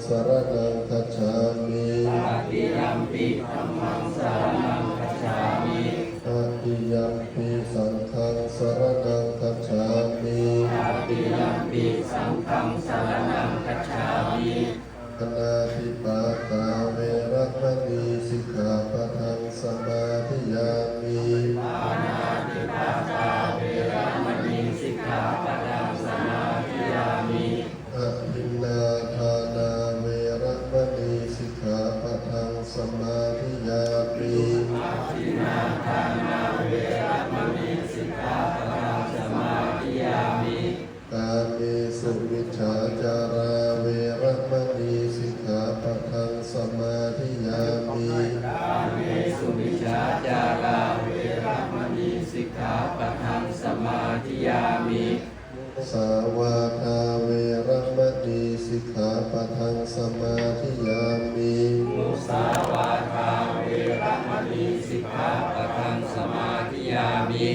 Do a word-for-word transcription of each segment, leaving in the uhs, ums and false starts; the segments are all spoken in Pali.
saraṇaṃ gacchāmi. Tatiyampi dhammaṃ saraṇaṃ gacchāmi. Tatiyampi saṅghaṃ saraṇaṃ gacchāmi. Tatiyampi saṅghaṃ saraṇaṃ gacchāmi. Pāṇātipātā veramaṇī sikkhāpadaṃ samādiyāmi. Pāṇātipātā veramaṇī sikkhāpadaṃ samādiyāmi. Adinnādānā veramaṇī sikkhāpadaṃ samādiyāmi. Adinnādānā veramaṇī sikkhāpadaṃ samādiyāmi. Kāmesumicchācārā veramaṇī sikkhāpadaṃ samādiyāmi. Kāmesumicchācārā veramaṇī sikkhāpadaṃ samādiyāmi. Musāvādā veramaṇī sikkhāpadaṃ samādiyāmi. Musāvādā veramaṇī sikkhāpadaṃ samādiyāmi.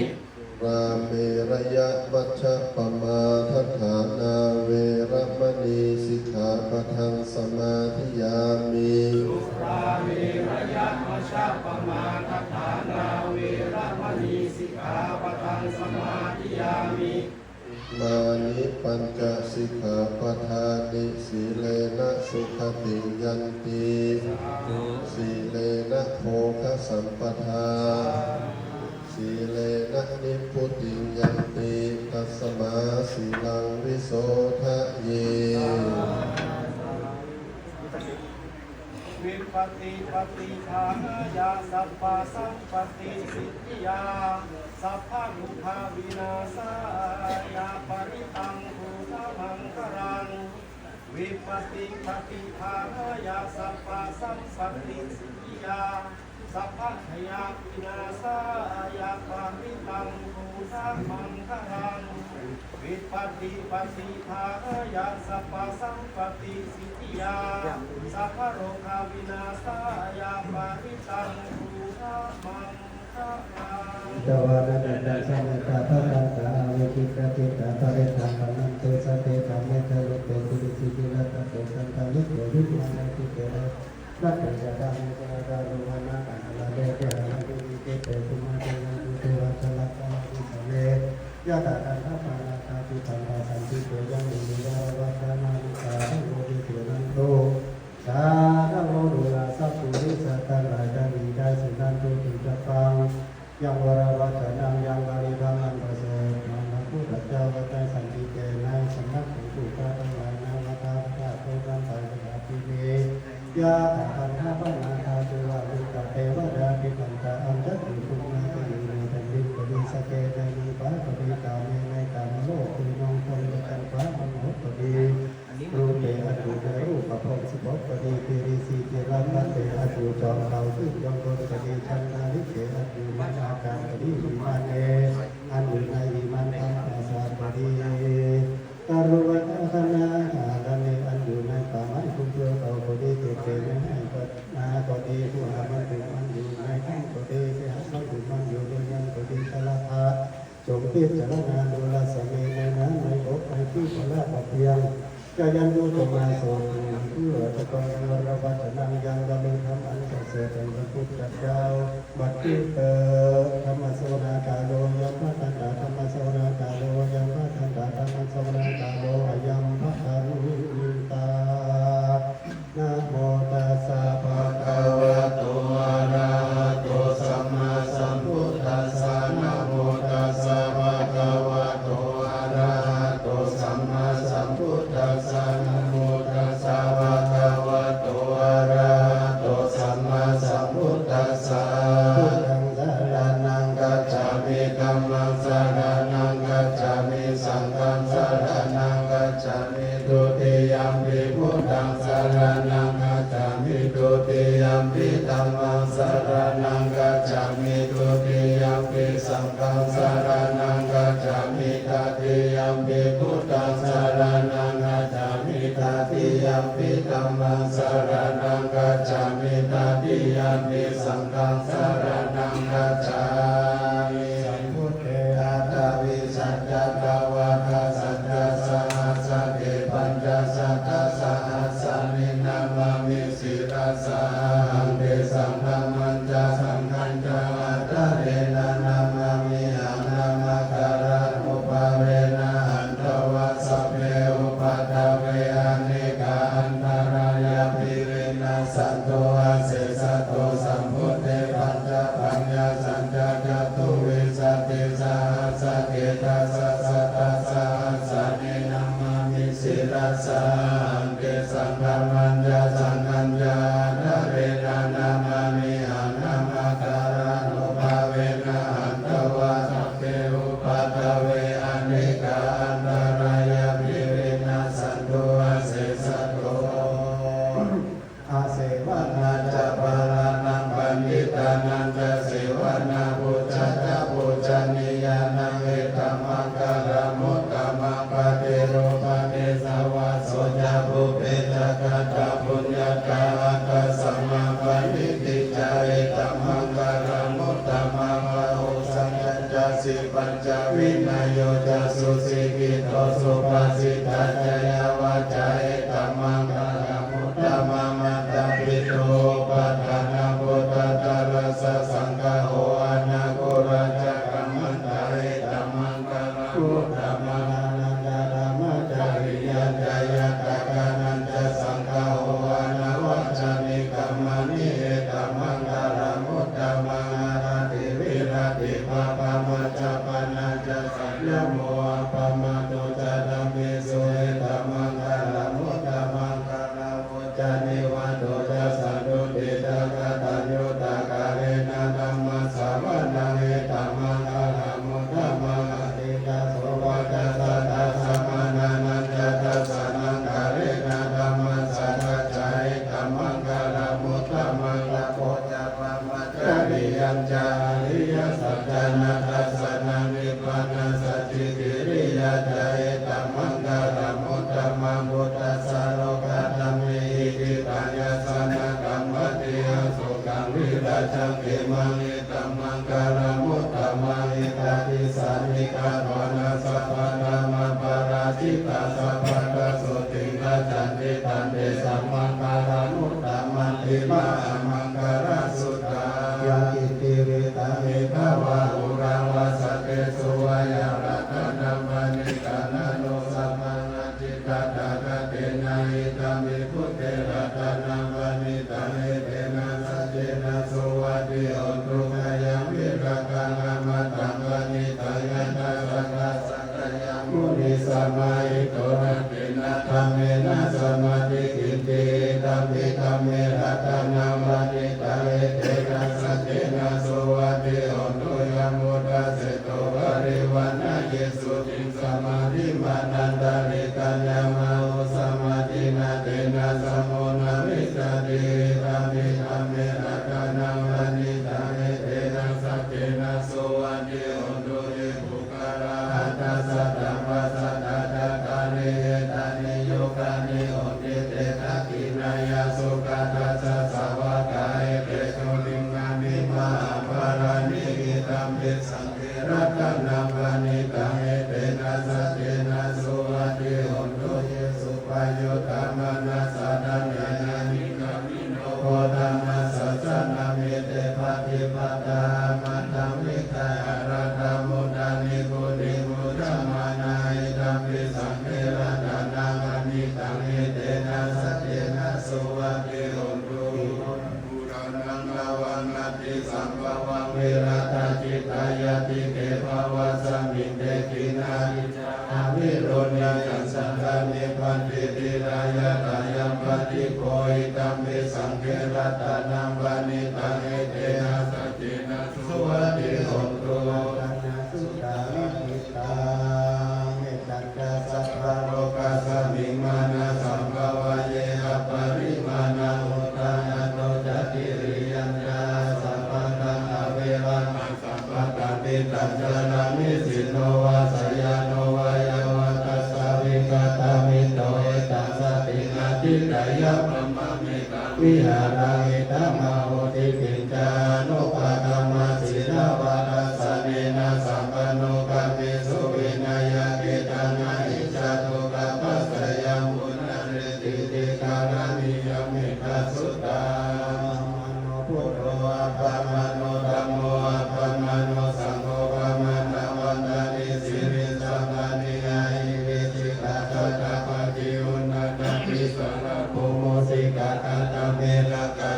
Surāmerayamajjapamādaṭṭhānā veramaṇī sikkhāpadaṃ samādiyāmi. Surāmerayamajjapamādaṭṭhānā veramaṇī sikkhāpadaṃ samādiyāmi. Imāni pañca sikkhāpadāni. Sīlena sugatiṃ yanti. Sīlena bhogasampadā. Sīlena nibbutiṃ yanti. Tasmā sīlaṃ visodhaye. Vipattipaṭibāhāya sabbasampattisiddhiyā sabbarogavināsāya parittaṃ brūtha maṅgalaṃ. Vipattipaṭibāhāya sabbasampattisiddhiyā sabbabhayavināsāya parittaṃ brūtha maṅgalaṃ. Vipattipaṭibāhāya sabbasampattisiddhiyā sabbarogavināsāya parittaṃ brūtha maṅgalaṃ. Hitvānanekavividhāni cupaddavāni, avikkhittacittā parittaṃ bhaṇantu sabbe, sāntike santike girisikharataṭe cantalikkhe vimāne, dīpe raṭṭhe ca gāme taruvanagahane gehe, gayasayute cetu vane vane, vane dubbhe vane jalagalathalavisame, yakkhagandhabbanāgā, tiṭṭhantā santike yaṃ munivaravacanaṃ sādhavo ve suṇantu. Sādhavo nūna sappurisasāmaggāni ca suṇantu te sabbaṃ. Yaṃ munivaravacanaṃ, yaṃ palighaṃ ābhāsetaṃ, taṃ buddhajja vacanaṃ santike na sammakkhū, buddha ทั้งหลาย nāvatā paccekagāthā ยะถาภูมิ yakkhagandhabbanāgā devā rukkatevadāpimaṃ, taṃ añjalikaraṇīyaṃ แผ่นดินก็ดี sakkete ในฟ้าก็ดี kāme ในกามโลก คือเมืองพรหมจรรย์ฟ้ามโหก็ดี rūpe อันอยู่ในรูปภพ สิบหกก็ดี girisikharataṭe อันอยู่จอมเขาซึ่งจอมพลก็ดี cantalikkhe อันอยู่ในอากาศก็ดี vimāne อันอยู่ในวิมาน taṃ ปราสาทก็ดี taruvanagahane อันอยู่ในป่าไม้ภูเขาก็ดี dibbe ในไฮ่ก็นาก็ดี guhamantime อันอยู่ในถ้ำก็ดี gehamatime อันอยู่ในเรือนก็ดี jalābhā จงพิจารณาดู rasmiṃ ในน้ำ ในบก ในที่พลาดเพียง jayantu จงมาโสด เพื่อจะต้อง munivaravacanaṃ ยังบริธรรมอันประเสริฐแห่งพระพุทธเจ้า บัดนี้เถิด dhammassavanakālo ayambhadantā, dhammassavanakālo ayambhadantā, dhammassavanakālo ayambhadantā. Namo tassa bhagavato arahato sammāsambuddhassa. Namo tassa bhagavato arahato sammāsambuddhassa. Namo tassa bhagavato arahato sammāsambuddhassa. Buddhaṃ saraṇaṃ gacchāmi. Dhammaṃ saraṇaṃ gacchāmi. Saṅghaṃ saraṇaṃ gacchāmi. Dutiyampi buddhaṃ saraṇaṃ gacchāmi. Dutiyampi dhammaṃ saraṇaṃ gacchāmi. Dutiyampi saṅghaṃ saraṇaṃ gacchāmi. Tatiyampi buddhaṃ saraṇaṃ gacchāmi. Tatiyampi dhammaṃ saraṇaṃ gacchāmi. Tatiyampi saṅghaṃ saraṇaṃ gacchāmi. Sambuddhe aṭṭhavīsañca dvādasañca sahassake pañcasatasahassāni antarāyāpi vinassantu asesato. Asevanā ca bālānaṃ paṇḍitānañca sevanā, pūjā ca pūjanīyānaṃ etammaṅgalamuttamaṃ. Paṭirūpadesavāso ca pubbe ca katapuññatā, attasammāpaṇidhi ca etammaṅgalamuttamaṃ. Bāhusaccañca sippañca vinayo ca susikkhito, subhāsitā ca yā vācā etammaṅgalamuttamaṃ. Mātāpituupaṭṭhānaṃ puttadārassa saṅgaho, anākulā ca kammantā etammaṅgalamuttamaṃ. Dānaṃ dhammacariyā ca ñātakānañca saṅgaho, anavajjāni kammāni etammaṅgalamuttamaṃ. Āratī viratī pāpā majjapānā ca saññamo, appamādo ca dhammesu etammaṅgalamuttamaṃ. Gāravo ca nivāto ca santuṭṭhī ca kataññutā, kālena dhammassavanaṃ etammaṅgalamuttamaṃ. Atītā sovācassadā samaṇānañca dassanaṃ, kālena dhammasākacchā etammaṅgalamuttamaṃ. Tapo ca brahmacariyañca ariyasaccāna dassanaṃ, nibbānasacchikiriyā ca etammaṅgalamuttamaṃ. Phuṭṭhassa lokadhammehi cittaṃ yassa na kampati, asokaṃ virajaṃ khemaṃ etammaṅgalamuttamaṃ. Etādisāni katvāna sabbatthamaparājitā, sabbattha sotthiṃ gacchanti tantesammaṅgalamuttamanti. Mahāmaṅgalasuttaṃ. Yaṅkiñci vittaṃ idha vā huraṃ vā, saggesu vā yā ratanaṃ paṇītaṃ, na no samaṃ atthi tathāgatena, idampi buddhe ratanaṃ paṇītaṃ, etena saccena suvatthi hotu. Khayaṃ virāgaṃ amataṃ paṇītaṃ, yadajjhagā sakyamunī samāhito, na tena dhammena samatthi kiñci, idampi dhamme ratanaṃ paṇītaṃ, etena saccena suvatthi hotu. Yambuddhaseṭṭho parivaṇṇayī suciṃ, samādhimānantarikaññamāhu, samādhinā tena samo na vijjati, idampi dhamme ratanaṃ paṇītaṃ, etena saccena suvatthi hotu. Ye puggalā aṭṭha sataṃ pasatthā, cattāri etāni yugāni honti, te dakkhiṇeyyā sugatassa sāvakā, etesu dinnāni mahapphalāni, idampi saṅ ghe ratanaṃ paṇītaṃ, etena saccena suvatthi hotu. Ye suppayuttā manasā daḷhena, nikkāmino gotamasāsanamhi, te pattipattā amataṃ vigayha, laddhā mudhā nibbutiṃ bhuñjamānā, idampi saṅghe ratanaṃ paṇītaṃ, etena saccena suvatthi hotu. Purāṇaṃ navaṃ natthi sambhavaṃ, virattacittāyatike bhavasmiṃ, te khīṇabījā avirūḷhichandā, nibbanti dhīrā yathāyampadīpo, idampi saṅghe ratanaṃ paṇītaṃ, etena saccena suvatthi hotu. Rakkhaṇā suddhā vimuttaṃ, mettañca sabbalokasmiṃ, mānasambhāvaye aparimāṇaṃ, uddhaṃ adho ca tiriyañca, asambādhaṃ averaṃ asapattaṃ. Tiṭṭhañcaraṃ nisinno vā, sayāno vā yāvatassa vigatamiddho, etaṃ satiṃ adhiṭṭheyya, brahmame taṃ vihāraṃ idhamāhu. Diṭṭhiñca anupagamma sīlavā, dassanena sampanno, kāmesu vineyya gedhaṃ, na hi jātu gabbhaseyyaṃ punaretīti. Karaṇīyamettasuttaṃ. Appamāṇo buddho, appamāṇo dhammo, appamāṇo saṅgho, pamāṇavantāni siriṃsapāni, ahi vicchikā satapadī uṇṇānābhī sarabū mūsikā. Katā me rakkhā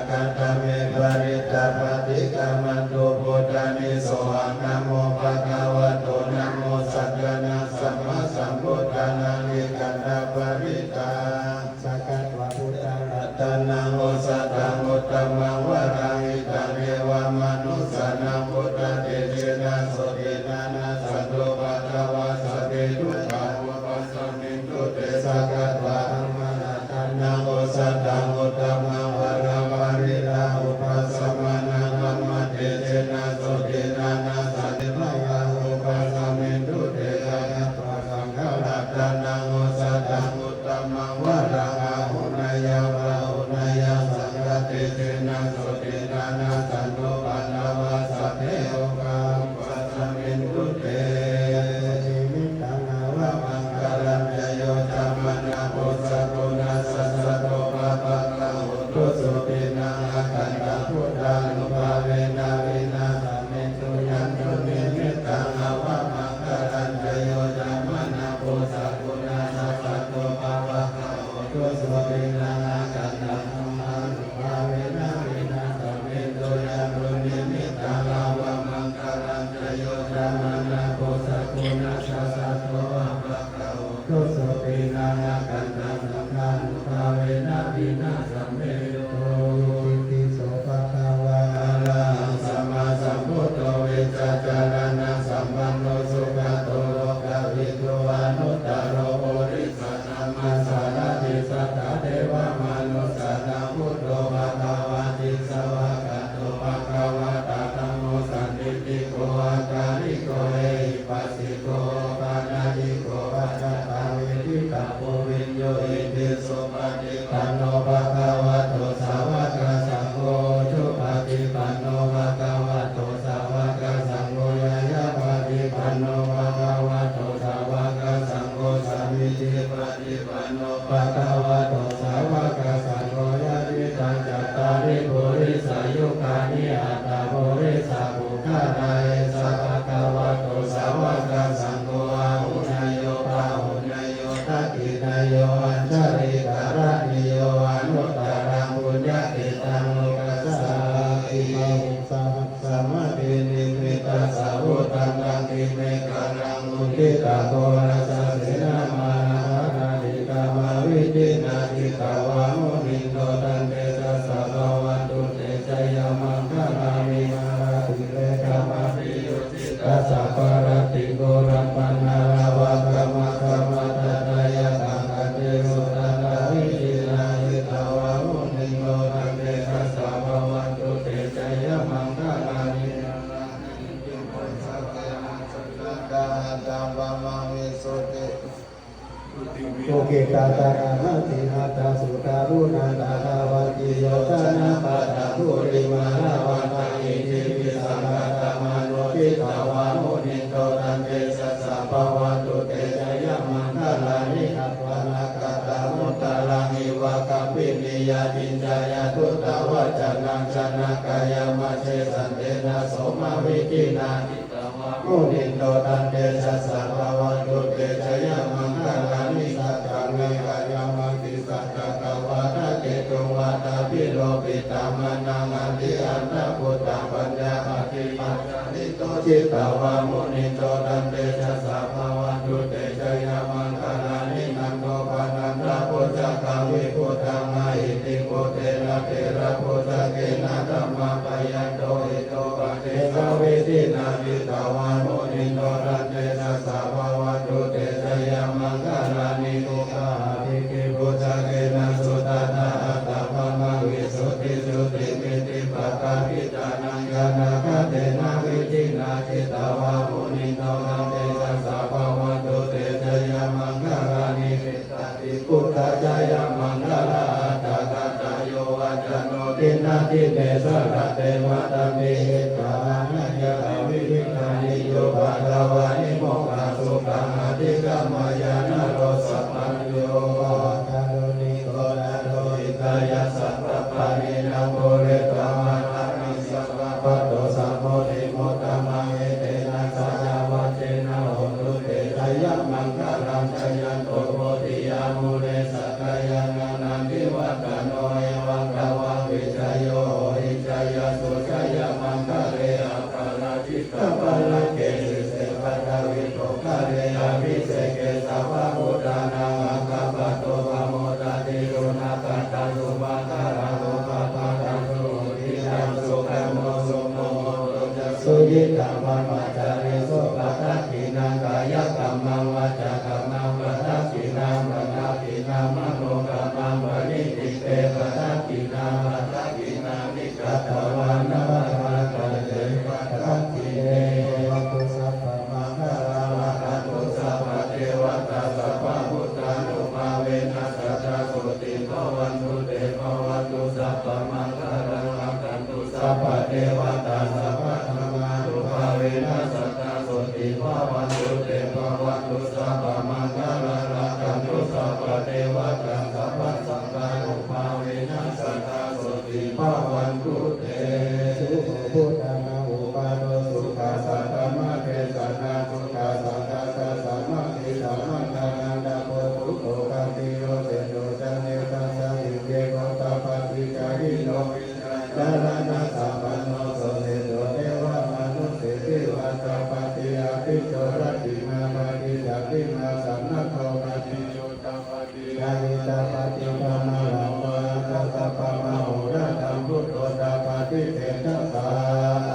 sakkatvā dhammaratanaṃ osathaṃ uttamaṃ varaṃ, pariḷāhūpasamanaṃ dhammatejena sotthinā nassanti bhayā vūpasamentu te. Sakkatvā saṅgharatanaṃ osathaṃ uttamaṃ varaṃ, āhuneyyaṃ pāhuneyyaṃ saṅghatejena sotthinā nassantupaddavā sabbe rogā vūpasamentu te. Nimittaṃ avamaṅgalañca yo cāmanāpo sakuṇassa saddo pāpaggaho dussupinaṃ akantaṃ buddhānubhāvena vināsamentu. Yaṃ dunnimittaṃ avamaṅgalañca yo cāmanāpo sakuṇassa saddo pāpaggaho dussupinaṃ akantaṃ buddhānubhāvena vināsamentu. Yaṃ dunnimittaṃ avamaṅgalañca yo cāmanāpo sakuṇassa saddo pāpaggaho dussupinaṃ akantaṃ saṅghānubhāvena vināsamentu. Itipi so bhagavā arahaṃ sammāsambuddho vijjācaraṇasampanno sugato lokavidū anuttaro purisadammasārathi satthā devamanussānaṃ buddho bhagavāti. Svākkhāto bhagavatā dhammo sandiṭṭhiko akāliko ehipassiko opanayiko paccattaṃ veditabbo viññūhīti. Supaṭipanno bhagavato sāvakasaṅgho, ujupaṭipanno bhagavato sāvakasaṅgho, ñāyapaṭipanno bhagavato sāvakasaṅgho, sāmīcipaṭipanno bhagavato sāvakasaṅgho, yadidaṃ cattāri purisayugāni aṭṭha purisapuggalā, esa bhagavato sāvakasaṅgho, āhuneyyo pāhuneyyo dakkhiṇeyyo añjalikaraṇīyo anuttaraṃ puññakkhettaṃ lokassāti. Bahusahassamabhinimmitasā bhūtaṃ taṃ girimekhalaṃ uditaghorasasenamāraṃ dānādidhammavidhinā jitavā munindo taṃ tejasā bhavatu te jayamaṅgalāni. Mārātirekamabhiyujjhitasabbarattiṃ ghorampanāḷavakamakkhamathaddhayakkhaṃ khantīsudantavidhinā jitavā munindo taṃ tejasā bhavatu te jayamaṅgalāni. Ukkhittataraṃ atimattabhūtaṃ dāvaggicakkamasanīva dakkhiṇābhyaṃ aṅgulimālavantaṃ iddhībhisaṅkhatamano jitavā munindo taṃ tejasā bhavatu te jayamaṅgalāni. Katvāna kaṭṭhamudaraṃ iva gabbhinīyā ciñcāya duṭṭhavacanaṃ janakāyamajjhe santena somavidhinā munindo taṃ tejasā bhavatu te jayamaṅgalāni. Saccaṃ vihāya matisaccakavādaketuṃ vādābhiropitamanaṃ atiandhabhūtaṃ paññāpadīpajalito jitavā munindo taṃ tejasā bhavatu te jayamaṅgalāni. Nandopanandabhujagaṃ vibudhaṃ mahiddhiṃ puttena therabhujagena damāpayanto iddhū padesavidhinā jitavā munindo taṃ tejasā bhavatu te jayamaṅgalāni. Duggāhadiṭṭhibhujagena sudaṭṭhahatthaṃ brahmaṃ visuddhijutimiddhibakābhidhānaṃ ñāṇāgadena vidhinā jitavā munindo taṃ tejasā bhavatu te jayamaṅgalāni. Buddhajayamaṅgalaaṭṭhagāthā. Yo vācano dinadine sarate matandī hitvānanekavividhāni cupaddavāni mokkhaṃ sukhaṃ adhigameyya naro sapañño. Mahākāruṇiko nātho hitāya sabbapāṇinaṃ pūretvā pāramī sabbā patto sambodhimuttamaṃ etena saccavajjena hotu te jayamaṅgalaṃ. Jayanto bodhiyā mūle sakyānaṃ nandivaḍḍhano evaṃ tvaṃ vijayo hohi jayassu jayamaṅgale aparājitapallaṅke sīse paṭhavipokkhare abhiseke sabbabuddhānaṃ aggappatto pamodati. Sunakkhattaṃ sumaṅgalaṃ supabhātaṃ suhuṭṭhitaṃ sukhaṇo sumuhutto ca suyiṭṭhaṃ brahmacārisu padakkhiṇaṃ kāyakammaṃ vācākammaṃ padakkhiṇaṃ paṇidhī Buddhānubhāvena sadā sotthī bhavantu te. Bhavatu sabbamaṅgalaṃ, rakkhantu sabbadevatā, sabbadhammānubhāvena sadā sotthī bhavantu te. Bhavatu sabbamaṅgalaṃ, rakkhantu sabbadevatā, sabbasaṅghānubhāvena sadā sotthī bhavantu te. Sukho buddhānaṃ uppādo, sukhā saddhammadesanā, sukhā saṅghassa sāmaggī, samaggānaṃ tapo sukho. Khantī yoseto ca nevasaṃ, vivekodapādi ca hīno, vijjācaraṇasampanno suseṭṭho devamanussesivā. Tappati ādicco, dakkhiṇā pādi ca dinnā, sannadho khantiyuddhapādi ca hitāpādi. Pamāṇaṃ vā āga sabbamahorattaṃ, buddho tappati tejasā.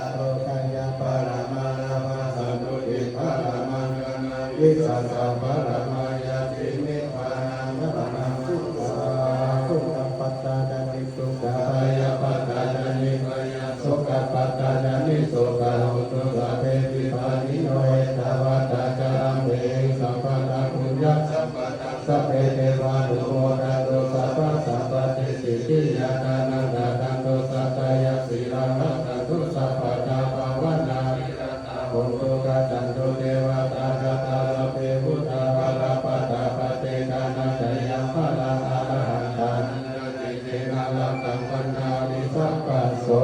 Atho khayaṃ paramā lābhā, santuṭṭhiṃ paramaṃ ghaṇaṃ, vissāsaṃ paramāyati, nibbānaṃ paramatthitaṃ. Dukkhappattā ca niddukkhā, bhayappattā ca nibbhayā, sokappattā ca nissokā, hontu sabbepi pāṇino. Ettāvatā ca amhehi sambhataṃ puññasampadaṃ, sabbe devānumodantu sabbasampattisiddhiyā. Dānaṃ dadantu saddhāya, sīlaṃ rakkhantu sabbadā, bhāvanābhiratā hontu, gacchantu devatāgatā. Sabbe buddhā balappattā, paccekānañca yaṃ balaṃ, arahantānañca tejena, rakkhaṃ bandhāmi sabbaso.